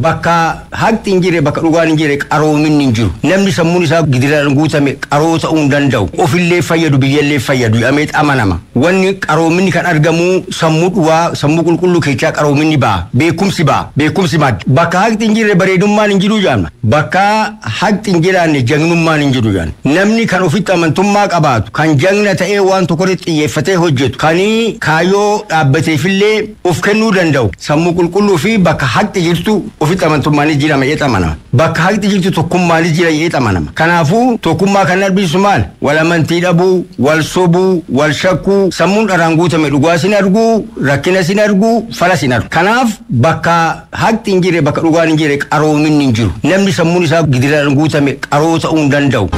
Bakka haqni hin jirre, bakka dhugaan hin jirre, qaroominni hin jiru. Namni sammuun isaa gidiraan guutame qaroo ta'uu hin danda'u. Ofillee fayyadu, biyyallee fayyadu jedhamee amanama. Wanni qaroominni kan argamu sammuu dhugaa, sammuu qulqulluu keessaa qaroominni ba'a. Beekumsi ba'a. Beekumsi madda. Bakka haqni hin jirre bareedummaan hin jiru jedhama. Bakka haqni hin jiraanne jagnummaan hin jiru jedhama. Namni kan ofitti amantummaa qabaatu, kan jagna ta'ee waan tokkorratti xiyyeeffatee hojjetu, kan kaayyoo dhaabbateefillee of kennuu danda'u, sammuu qulqulluu fi bakka haqni jirtu ofitti amantummaanis jira jedhee amanama. Bakka haqni jirtu tokkummaanis jira jedhee amanama. Kanaafuu tokkummaa kan arbisu maal? Wal amantii dhabuu, wal sobuu, wal shakkuu, sammuun dharaan guutame dhugaa sin arguu, rakkina sin arguu, fala sin argu. Kanaaf bakka haqni hin jirre, bakka dhugaan hin jirre, qaroominni hin jiru. Namni sammuun isaa gidiraan guutame qaroo ta'uu hin danda'u.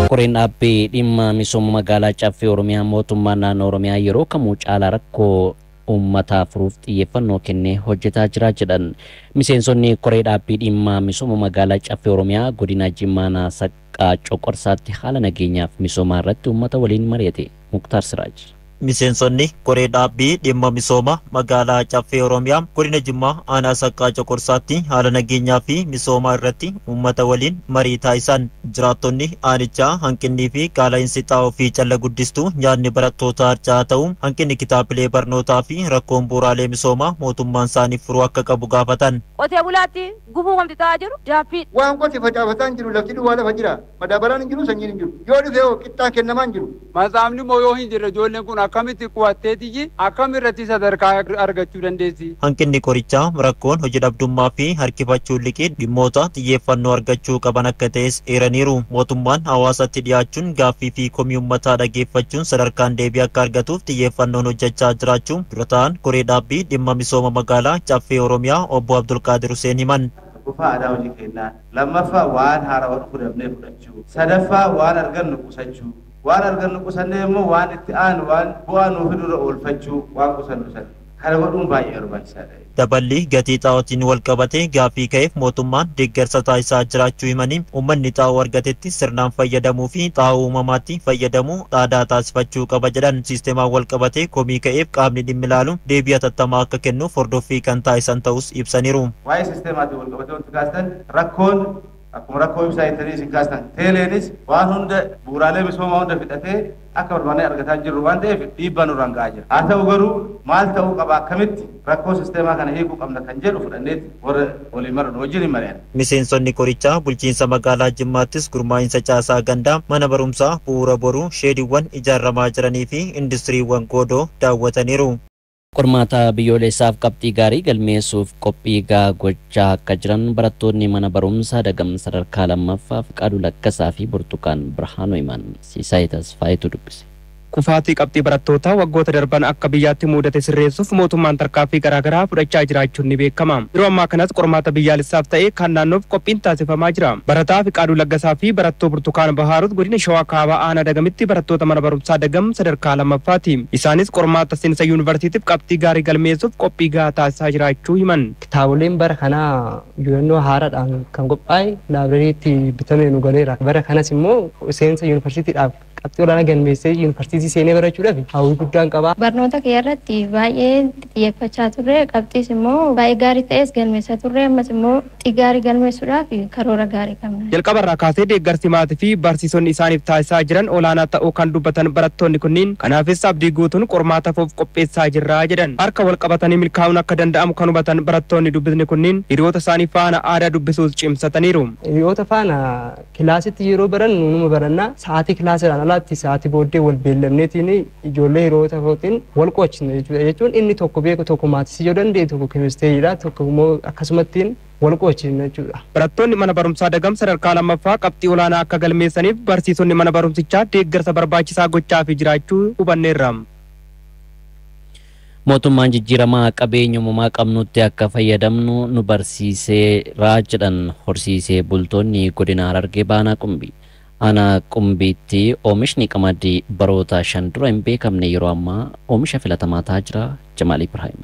Koreen dhaabbii dhimma misooma magaalaa Caffee Oromiyaa mootummaa naannoo Oromiyaa yeroo kamuu caalaa rakkoo uummataa furuuf xiyyeeffannoo kennee hojjetaa jira jedhan. Miseensonni koree dhaabbii dhimma misooma magaalaa Caffee Oromiyaa godina Jimmaa Saqqaa Coqorsaatti haala nageenyaaf misoomaa irratti uummata waliin mari'ate. Muktaar Siraaj. Miseensonni koree dhaabbii dhimma misooma magaalaa Caffee Oromiyaa godina Jimmaa aanaa Saqqaa Coqorsaatti haala nageenyaa fi misoomaa irratti uummata waliin marii taasisan. Jiraattonni aanichaa hanqinnii fi qaala'insi xaa'oo fi calla guddistuu, nyaanni barattootaa harca'aa ta'uu, hanqinni kitaabilee barnootaa fi rakkoon bu'uuraalee misoomaa mootummaan isaaniif furuu akka qabu gaafatan. Qotee bulaatti gufuu wanti ta'aa jiru jaaffii. Waan qote facaafataa hin jiru, lafti duwwaa lafa jira, madaabaraan hin jiru, sanyiin hin jiru. Yoo dhufe hoo qixxaan kennamaa hin jiru. Matsaafni immoo yoo hin jirre ijoolleen kun akkamitti qo'atteetiyyi akkam irratti sadarkaa argachuu dandeessi? Hanqinni qorichaa, rakkoon hojii dhabdummaa fi harkifachuun liqii dhimmoota xiyyeeffannoo argachuu qaban akka ta'es eeraniiru. Mootummaan hawaasatti dhiyaachuun gaaffii fi komii uummataa dhageeffachuun sadarkaan deebii akka argatuuf xiyyeeffannoon hojjechaa jiraachuu dura ta'an koree dhaabbii dhimma misooma magaalaa Caffee Oromiyaa obbo Abdulqaadir Hussein himan. Tokkoffaa aadaa hojii kennaa, lammaffaa waan haarawaa dhufu dafnee fudhachuu, sadaffaa waan argannu qusachuu, waan argannu qusannee immoo waan itti aanu waan bu'aa nuuf dura oolfachuu waan qusannu sana kana godhuun baay'ee barbaachisaadha. Daballi gatii xaa'ootiin wal qabate gaaffii ka'eef mootummaan deeggarsa taasisaa jiraachuu himanii, uummanni xaa'oo argatetti sirnaan fayyadamuu fi xaa'oo uumamaatti fayyadamuu aadaa taasifachuu qaba jedhan. Siisteemaan wal qabate komii ka'eef qaamni dhimmi ilaalu deebii hatattamaa akka kennuuf hordoffii kan taasisan ta'us ibsaniiru. Waa'ee siisteemaatiin wal qabate wanti kaastan rakkoon akkuma rakkoo ibsaa jettanii isin kaastan, teeleenis waan hunda bu'uuraalee misoomaa hunda fixatee akka barbaannee argataa jirru waan ta'eef dhiibbaa nurraan ga'aa jira. Haa ta'u garuu maal ta'uu qaba, akkamitti rakkoo sisteemaa kana hiikuu qabna kan jedhu fudhanneeti warra waliin maran wajjin hin mari'an. Miseensonni korichaa bulchiinsa magaalaa Jimmaattis gurmaa'insa caasaa gandaa, mana barumsaa bu'uura boruu, sheediiwwan ijaaramaa jiranii fi industiriiwwan godoo daawwataniiru. Qormaata biyyoolessaaf qabxii gaarii galmeessuuf qophii gahaa gochaa akka jiran barattoonni mana barumsaa Dagam sadarkaa lammaffaa Fiqaaduu Lakkasaa fi Burtukaan Birhaanuu himan. Siisaay Tasfaayitu dubbise. Kufaatii qabxii barattootaa waggoota darban akka biyyaatti mudate sirreessuuf mootummaan tarkaanfii garaagaraa fudhachaa jiraachuun ni beekama. Yeroo ammaa kanas qormaata biyyaalessaaf ta'e kan naannoof qophiin taasifamaa jira. Barataa Fiqaaduu Laggasaa fi barattuu Burtukaan Bahaarut godina Shawaa Kaabaa aanaa Dagamitti barattoota mana barumsaa Dagam sadarkaa lammaffaati. Isaanis qormaata seensa yuunivarsiitiif qabxii gaarii galmeessuuf qophii gahaa taasisaa jiraachuu himan. Kitaaboleen bara kanaa yeroo haaraadhaan kan qophaa'e laabireeriitti bitamee nu galeera. Bara kanas immoo seensa yuunivarsiitiidhaaf qabxii olaanaa galmeessee yuunivarsiitii seenee barachuudhaaf hawwii guddaan qaba. Barnoota kiyya irratti baay'ee xiyyeeffachaa turre, qabxiis immoo baay'ee gaarii ta'es galmeessaa turre, ammas immoo qabxii gaarii galmeessuudhaaf karoora gaarii qabna. Jalqaba irraa kaasee deeggarsi maatii fi barsiisonni isaaniif taasisaa jiran olaanaa ta'uu kan dubbatan barattoonni kunniin, kanaafis abdii guutuun qormaataaf of qopheessaa jirra jedhan. Harka wal qabatanii milkaa'uun akka danda'amu kan hubatan barattoonni dubbisni kunniin hiriyoota isaanii faana aadaa dubbisuus cimsataniiru. Hiriyoota faana kilaasitti yeroo barannu numa barannaa, sa'aatii kilaasiidhaan alaatti sa'aatii booddee wal beellamneetiin ijoollee hiriyoota kootiin wal qo'achina jechuudha. Jechuun inni tokko beeku tokko maatisii yoo danda'e, tokko keemisteeriidha, tokko immoo akkasumattiin wal qo'achina jechuudha. Barattoonni mana barumsaa Dagam sadarkaa lammaffaa qabxii olaanaa akka galmeessaniif barsiisonni mana barumsichaa deeggarsa barbaachisaa gochaa fi jiraachuu hubanneerra. Mootummaan jijjiiramaa qabeenya uumamaa qabnutti akka fayyadamnu nu barsiiseera jedhan horsiisee bultoonni godina Harargee Baanaa Qumbii. Aanaa Qumbiitti oomishni qamadii baroota 5 dura hin beekamne yeroo ammaa oomisha filatamaa ta'aa jira. Jamaal Ibrahim.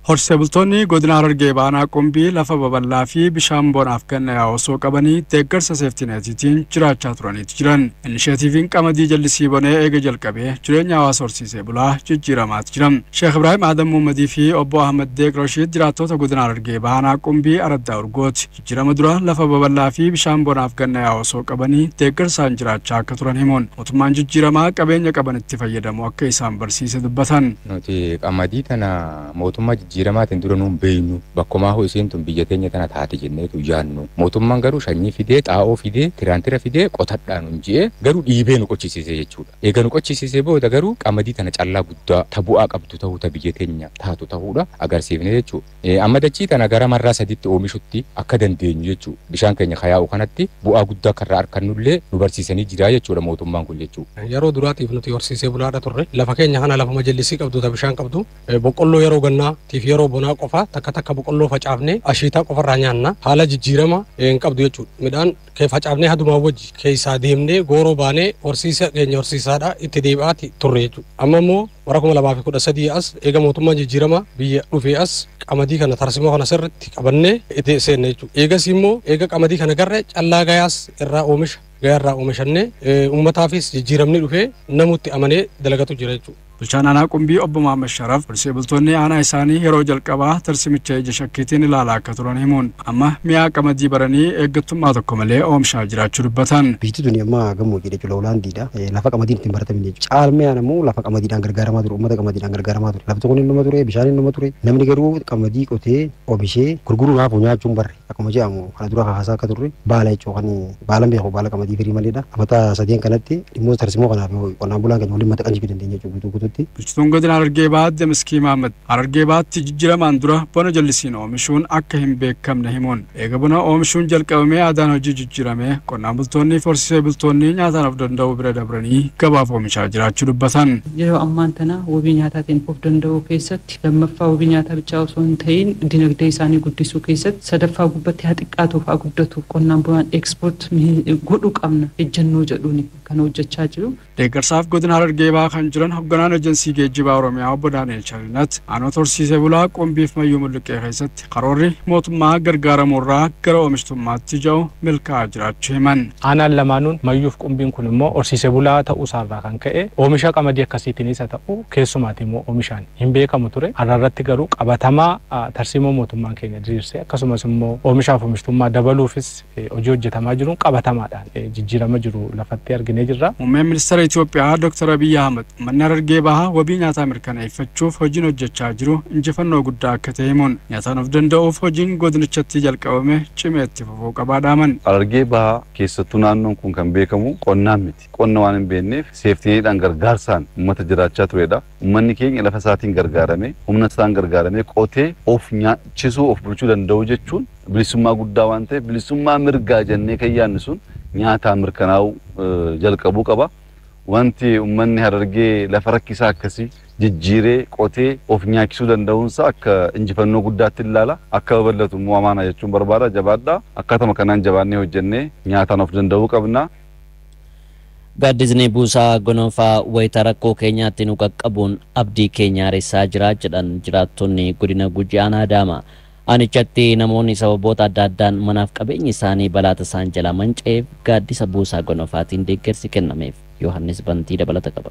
Horsiisee bultoonni godina Harargee Baanaa Qumbii lafa babal'aa fi bishaan bonaaf ganna yaa'u osoo qabanii deeggarsa seeftineetiitiin jiraachaa turaniitu jiran. Inisheetiiviin qamadii jallisii bonee eega jalqabee jireenya hawaasa horsiisee bulaa jijjiiramaatu jira. Sheekh Ibraahim Adam Muhammadii fi obbo Ahmad Deeq Rashiid jiraattota godina Harargee Baanaa Qumbii Araddaa Urgooti. Jijjiirama dura lafa babal'aa fi bishaan bonaaf ganna yaa'u osoo qabanii deeggarsaan jiraachaa akka turan himuun mootummaan jijjiiramaa qabeenya qaban itti fayyadamu akka isaan barsiise dubbatan. Nuti qamadii tana mootummaa jijjiiramaatiin dura nuun beeynu bakkumaa hoo isheen tun biyya teenya tana taate jenneetu yaannu. Mootummaan garuu sanyii fidee, xaa'oo fidee, tiraantira fidee qotadhaa nuun je'ee garuu dhiibee nu qochisiise jechuudha. Eega nu qochisiisee booda garuu qamadii tana callaa guddaa ta bu'aa qabdu ta'uu ta biyya teenya taatu ta'uudha agarsiifne jechuudha. Amma dachii tana gara marraa sadiitti oomishutti akka dandeenyu jechuudha. Bishaan keenya kayaa'u kanatti bu'aa guddaa akka irraa argannullee nu barsiisanii jira jechuudha mootummaan kun jechuudha. Yeroo duraatiif nuti horsiisee bulaadha turre. Lafa keenya kana lafuma jallisii qabdu ta bishaan qabdu boqqolloo yeroo gannaatiif yeroo bonaa qofa takka takka boqqolloo facaafnee ashiitaa qofarraa nyaanna haala jijjiirama hin qabdu jechuudha. Midhaan kee facaafnee hadumaa wajji keessaa deemnee gooroo baanee horsiisa keenya horsiisaadha itti deebi'aati turre jechuudha. Amma immoo bara 2013 as eega mootummaan jijjiirama biyya dhufee as qamadii kana tarsimoo kana sirriitti qabannee itti seenne jechuudha. Eegas immoo eega qamadii kana garree callaa gayaas irraa oomisha gayaa irraa oomishannee uummataafis jijjiiramni dhufee namutti amanee dalagatu jira jechuudha. Bulchaan aanaa Qumbii obbo Mahammad Sharaf horsiisee bultoonni aanaa isaanii yeroo jalqabaa tarsimicha ija shakkiitiin ilaalaa akka turan himuun amma mi'a qamadii baranii eeggattummaa tokko malee oomishaa jiraachuu dubbatan. Biyyi tuni amma gammoojjii jechuudha Hoolaandiidha. Lafa qamadiin ittiin baratamne jechuudha. Caalmiyaan ammoo lafa qamadiidhaan gargaaramaa ture, uummata qamadiidhaan gargaaramaa ture. Lafti kun innuma ture, bishaan innuma ture. Namni garuu qamadii qotee oomishee gurguruudhaaf nyaachuun barre akkuma jedhamu kana dura haasaa akka turre baala jechuudha kan baala beeku baala qamadii firii maleedha. Amata sadeen kanatti dhimmoota tarsimoo kanaaf qonnaan bulaan keenya waliin maxxanuu dandeenya jechuudha guutuu. Bulchituun godina Harargee Bahaa Demiskii Mahammad Harargee Bahaatti jijjiiramaan dura bona jallisiin oomishuun akka hin beekamne himuun eega bona oomishuun jalqabamee aadaan hojii jijjiiramee qonnaan bultoonni fi horsiisee bultoonni nyaataan of danda'uu bira dabranii gabaaf oomishaa jiraachuu dubbatan. Yeroo ammaan tana wabii nyaataatiin of danda'uu keessatti lammaffaa wabii nyaataa bichaa osoo hin ta'in dinagdee isaanii guddisuu keessatti sadaffaa gubbatti haa xiqqaatuuf haa guddatu qonnaan bulaan ekspoort godhuu qabna ejjennoo jedhuuni kan hojjechaa jiru. Deeggarsaaf godina Harargee Bahaa kan jiran hoogganaan ejensii geejjibaa Oromiyaa obbo Daani'el Charinat aanota horsiisee bulaa Qumbiif Mayyuu Mulluqqee keessatti karoorri mootummaa gargaaramuurraa gara oomishtummaatti jiru milkaa'aa jiraachuu himan. Aanaan lamaanuun Mayyuuf Qumbiin kun immoo horsiisee bulaa ta'uu isaarraa kan ka'e oomisha qamadii akkasiitiinis haa ta'u keessumaati immoo oomishaan hin beekamu ture. Har'arratti garuu qabatamaa tarsiimoo mootummaan keenya diriirsee akkasumas immoo oomishaaf oomishtummaa dabaluufis hojii hojjetamaa jiruun qabatamaadhaan jijjiirama jiru lafatti arginee jirra. Muummeen ministeera Itoophiyaa Dr. Abiyyi Ahmad manni Harargee Bahaa wabii nyaataa mirkaneeffachuuf hojiin hojjechaa jiru injifannoo guddaa akka ta'e himuun nyaataan of danda'uuf hojiin godinichatti jalqabame cimee itti fufuu qabaa dhaaman. Harargee Bahaa keessattuu naannoon kun kan beekamu qonnaan miti. Qonna waan hin beekneef seeftineedhaan gargaarsaan uummata jiraachaa turedha. Uummanni keenya lafa isaatiin gargaaramee humna isaan gargaaramee qotee of nyaachisuu of bulchuu danda'u jechuun bilisummaa guddaa waan ta'eef bilisummaa mirgaa jennee kan yaadnu sun nyaataan mirkanaa'uu jalqabuu qaba. Wanti uummanni Harargee lafa rakkisaa akkasii jijjiiree qotee of nyaachisuu danda'uunsaa akka injifannoo guddaatti ilaala. Akka babal'atu immoo amaana jechuun barbaada. Jabaadha. Akkaatuma kanaan jabaannee hojjennee nyaataan of danda'uu qabna. Gaaddisni buusaa gonofaa wayita rakkoo keenyaatti nu qaqqabuun abdii keenya haaressaa jira jedhan jiraattonni godina Gujii aanaa Adaamaa. Aanichatti namoonni sababoota adda addaan manaaf qabeenyi isaanii balaa tasaan jalaa manca'eef gaaddisa buusaa gonofaatiin deeggarsi kennameef. Yohaannis Bantii dabalata qaba.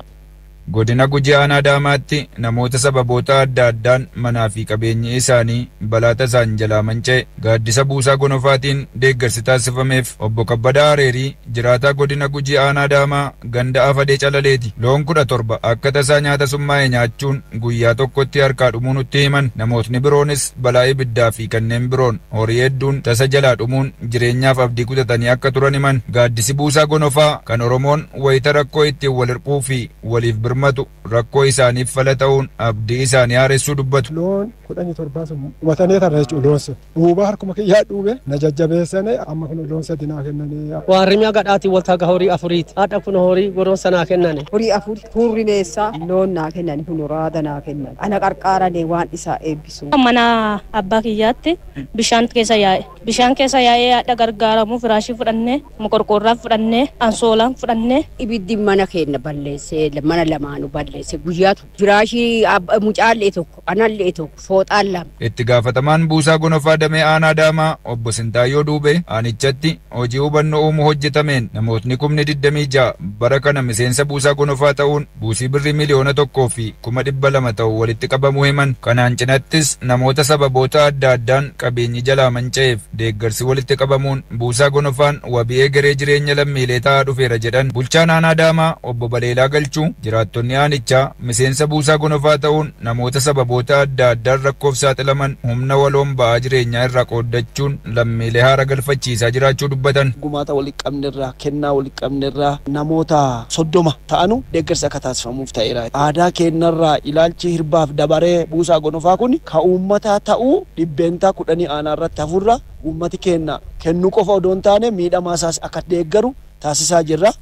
Godina Gujii aanaa Adaamaatti namoota sababoota adda addaan manaa fi qabeenyi isaanii balaa tasaan jalaa manca'e gaaddisa buusaa gonofaatiin deeggarsi taasifameef obbo Kabbadaa Areerii jiraataa godina Gujii aanaa Adaamaa ganda Afadee Calaleeti. Loon 17 akka tasaa nyaata summaa'e nyaachuun guyyaa tokkotti harkaa dhumuu nutti himan. Namootni biroonis balaa ibiddaa fi kanneen biroon horii hedduun tasa jalaa dhumuun jireenyaaf abdii kutatanii akka turan himan. Gaaddisi buusaa gonofaa kan Oromoon wayita rakkoo ittiin wal hirphuu fi waliif birmatu rakkoo isaaniif fala ta'uun abdii isaanii haaressuu dubbatu. Loon 17 sun dhumatanii tarra jechuudha loon sun. Dhuubaa harkuma kiyyaa dhuube na jajjabeessane amma kun loon sadi naa kennane. Waarri gadhaatii waltaa horii afuriiti. Haadha kun horii goromsa naa kennane. Horii afur hurrimeessaa loon naa kennane kun raada naa kennane. Ana qarqaarane waan isaa eebbisu. Mana abbaa kiyyaatti bishaan keessa yaa'e. Bishaan keessa yaa'ee haadha gargaaramuu firaashii fudhannee, moqorqorraa fudhannee, ansoolaan fudhannee. Ibiddi mana keenya balleessee mana lama lamaanuu balleesse guyyaatu firaashii mucaallee tokko anallee tokko fooxaan lama. Itti gaafatamaan buusaa gonofaa damee aanaa Adaamaa obbo Sintaayyoo Duubee aanichatti hojii hubannoo uumuu hojjetameen namootni 26,000 bara kana miseensa buusaa gonofaa ta'uun buusii birrii 1,200,000 ta'u walitti qabamuu himan. Kanaan cinattis namoota sababoota adda addaan qabeenyi jalaa manca'eef deeggarsi walitti qabamuun buusaa gonofaan wabii egeree jireenya lammiilee ta'aa dhufeera jedhan. Bulchaan aanaa Adaamaa obbo Baleelaa Galchuu jiraattonni aanichaa miseensa buusaa gonofaa ta'uun namoota sababoota adda addaan rakkoof saaxilaman humna waloon ba'aa jireenyaa irraa qooddachuun lammiilee haara galfachiisaa jiraachuu dubbatan. Gumaata walitti qabnerraa kennaa walitti qabnerraa namoota 30 ta'anu deeggarsa akka taasifamuuf ta'eera. Aadaa kennarraa ilaalchi hirbaaf dabaree buusaa gonofaa kun ka uummataa ta'uu 10% aanaa irratti hafurra uummati kenna kennuu qofa odoo hin taane miidhamaa isaas akka deeggaru taasisaa jirra.